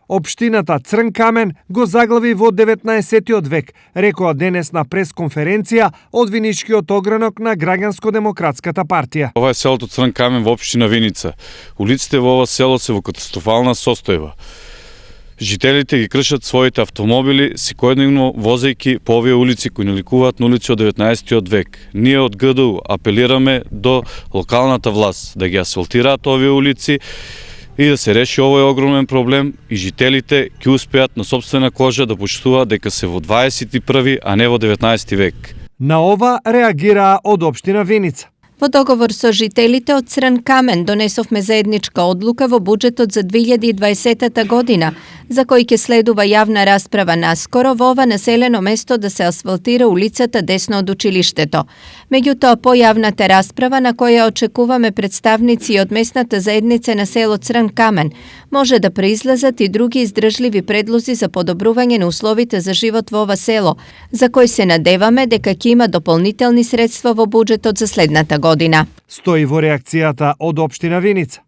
Општината Црн Камен го заглави во 19 век, рекоа денес на пресконференција од Виничкиот огранок на Граѓанско-демократската партија. Ова е селото Црн Камен во општина Виница. Улиците во ова село се во катастрофална состојба. Жителите ги кршат своите автомобили, секојдневно возејќи по овие улици кои наликуваат на улици од 19 век. Ние од ГДУ апелираме до локалната власт да ги асфалтираат овие улици и да се реши овој огромен проблем и жителите ќе успеат на сопствена кожа да почувствуваат дека се во 21 а не во 19 век. На ова реагираа од општина Виница. Во договор со жителите од Црн Камен донесовме заедничка одлука во буџетот за 2020 година, за кој ќе следува јавна расправа наскоро во ова населено место да се асфалтира улицата десно од училиштето. Меѓутоа, по јавната расправа на која очекуваме представници од местната заедница на село Црн Камен, може да произлезат и други издржливи предлози за подобрување на условите за живот во ова село, за кој се надеваме дека ќе има дополнителни средства во буџетот за следната година. Стои во реакцијата од општина Виница.